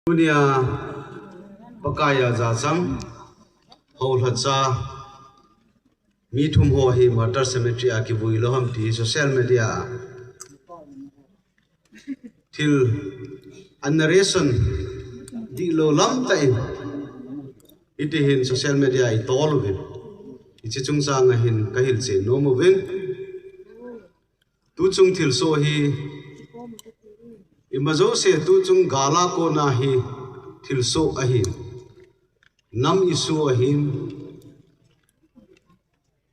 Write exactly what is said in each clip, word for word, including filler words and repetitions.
Tunia Pakai a jachang, houlhacha, mi thum ho hi Martyr Cemetery a kivui lou ham ti hi social media a thil a narration dihlou lam tah in, hiti hin social media a i tol uvin, hiche chungchang a hin ka hilchen nom uvin. Tuchung thilsoh hi, ima jouse tuchung gal a kona hi thilsoh ahin, nam issue ahin,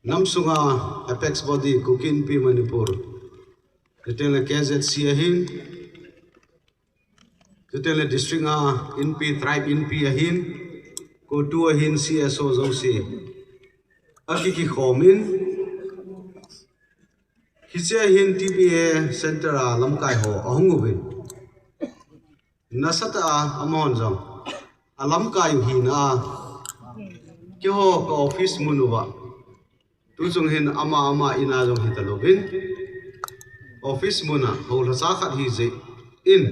nam sunga apex body Kuki Inpi Manipur, chuteng le K Z C ahin, chuteng le district a Inpi, tribe Inpi ahin, CoTU ahin, C S O jouse akikikhom in, hiche a hin T P A center a lamkai ho ahung uvin, nasatah a amahon jong alamkai u hina a, keiho ka office mun uva, tuchung hin ama ama in a jong hita louvin, office mun a houlhacha khat hijeh in,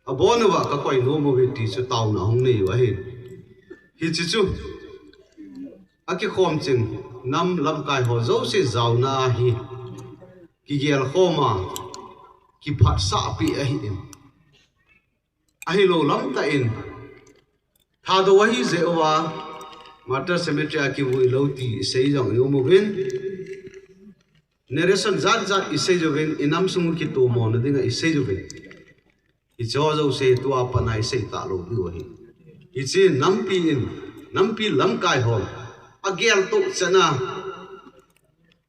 abon uva ka koi nom uve ti chu taona hung nei u ahin. Hiche chu akikhom ching nam lamkai ho jouse jaona a hi kigel khom a, kiphatsah pi ahin, ahilou lam tah in Thadou ahi jeh uva Martyr Cemetery a kivui lou ti isei jong i um uvin, narration jat jat isei uvin, i nam sung kitomona dinga isei uvin, hiche ho jouse tua pat a isei talou diu ahi. Hiche nampi in, nampi lamkai hon ageltoh chan a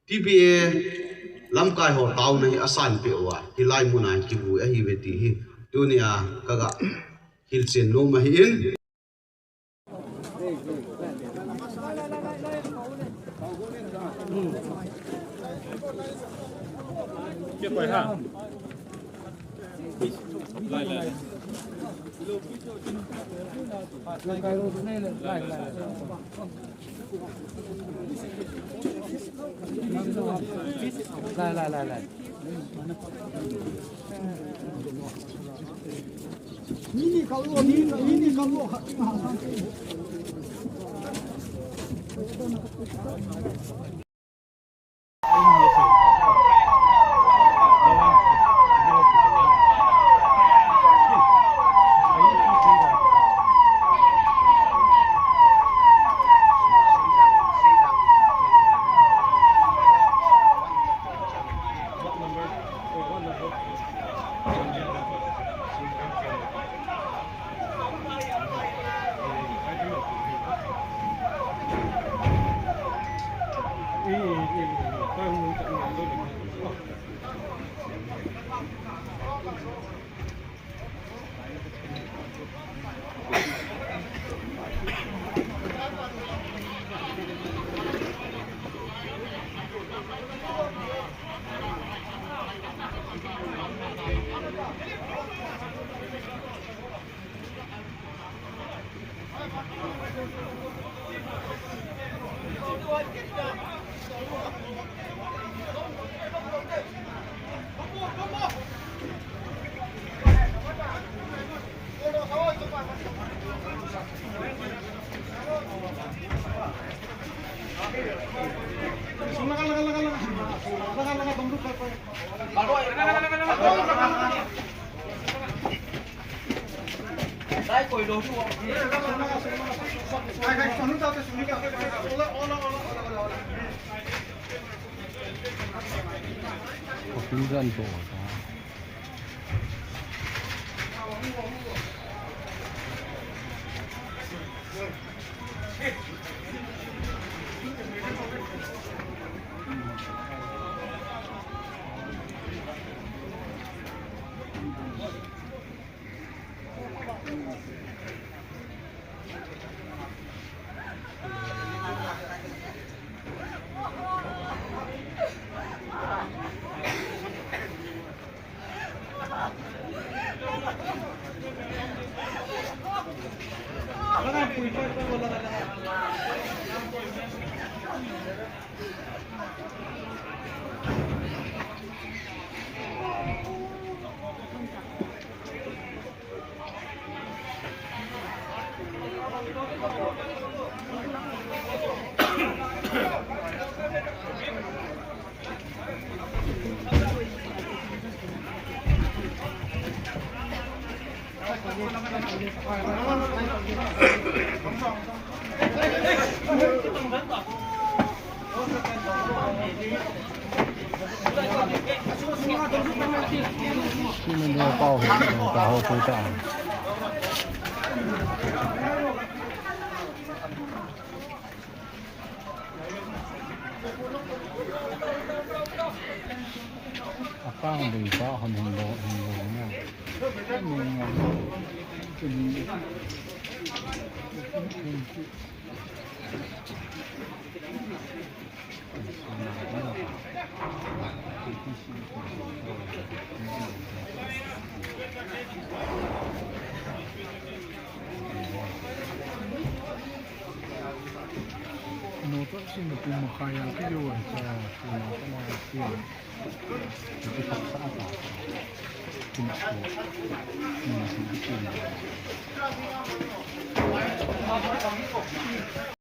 T P A lamkai ho taona hi asanpeh uva, hilai mun a kivui ahiuve ti hi tunia kaga hilchen nom ahin. Akang dei ba hon hon lo, hon lo na. No to sin no puma kaya kiyo sa puma kaya kiyo.